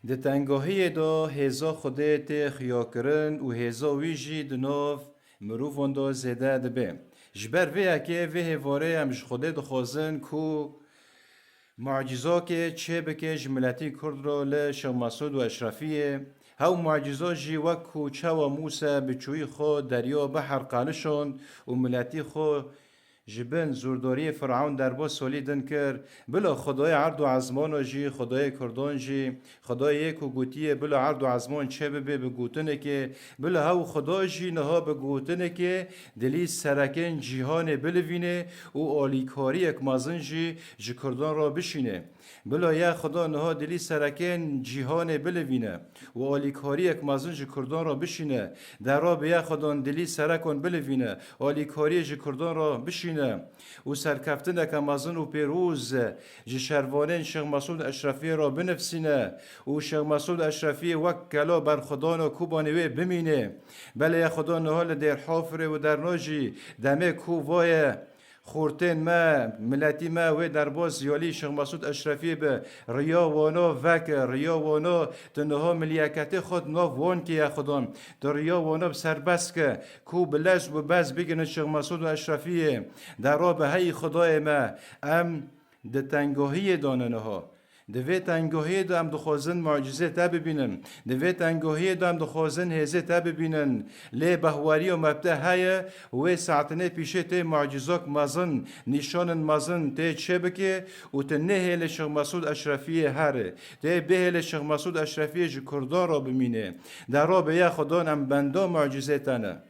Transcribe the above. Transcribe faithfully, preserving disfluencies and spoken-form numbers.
Di tengahiyê de hêza Xwedê tê xiyakirin û hêza wî jî di nav mirovan de zêde dibe. Ji ber vê yekê vê hêvarê em ji Xwedê dixwazin ku mucîzakê çêbike ji miletî Kurd re li Şêx Mesûd û Eşrefiyê. Hew mucîza jî wek ku çawa Mûse bi çûyî xwe derya behr qelişand û miletî xwe ji bin zordariyê Firewn derbas salî din kir, bila Xwedayê erd û ezmana jî, Xwedayê Kurdan jî, Xwedayê yê ku gotiye bila erd û ezman çêbibe bi gotinekê, bila hew Xweda jî niha bi gotinekê dilî serekên cîhanê bilivîne û alîkariyek mezin jî ji Kurdan re bişîne. Bila ya Xweda niha dilî serekên cîhanê bilivîne û alîkariyek mezin ji Kurdan re bişîne. Dera bi ya Xwedan dilî serekan bilivîne, alîkariyê ji Kurdan re bişîne û serkeftineke mezin û pêroz ji şervanên Şêx Mesûd Eşrefiyê re binivsîne û Şêx Mesûd Eşrefiyê wek kela berxwedana Kobanê wê bimîne. Belê ya Xweda niha li Dêrhafirê û derna jî demê ku vaye xortên me, miletî me wê derbas ziyalî Şêx Mesûd Eşrefiyê bi riya wana veke, riya wana tu niha miliyeketê xwe di nav wan kê ya Xwedan. Tu riya wana bi serbest ke, ku bi lez û bi bez bigihînin Şêx Mesûd û Eşrefiyê. Dera bi heyî Xwedayê me, em di tengahiyê de ne niha. Di vê tengahiyê de em dixwazin mucîzê te bibînin. Di vê tengahiyê de em dixwazin hêzê te bibînin. Lê behweriya me bi te heye, wê saetinê pîşê tê mucîzak mezin, nîşanin mezin tê çêbike û tu nehêlê Şêx Mesûd Eşrefiyê here. Tê bihêlê Şêx Mesûd Eşrefiyê ji Kurdan re bimîne. Dera bi ya Xwedan em benda mucîzê te ne.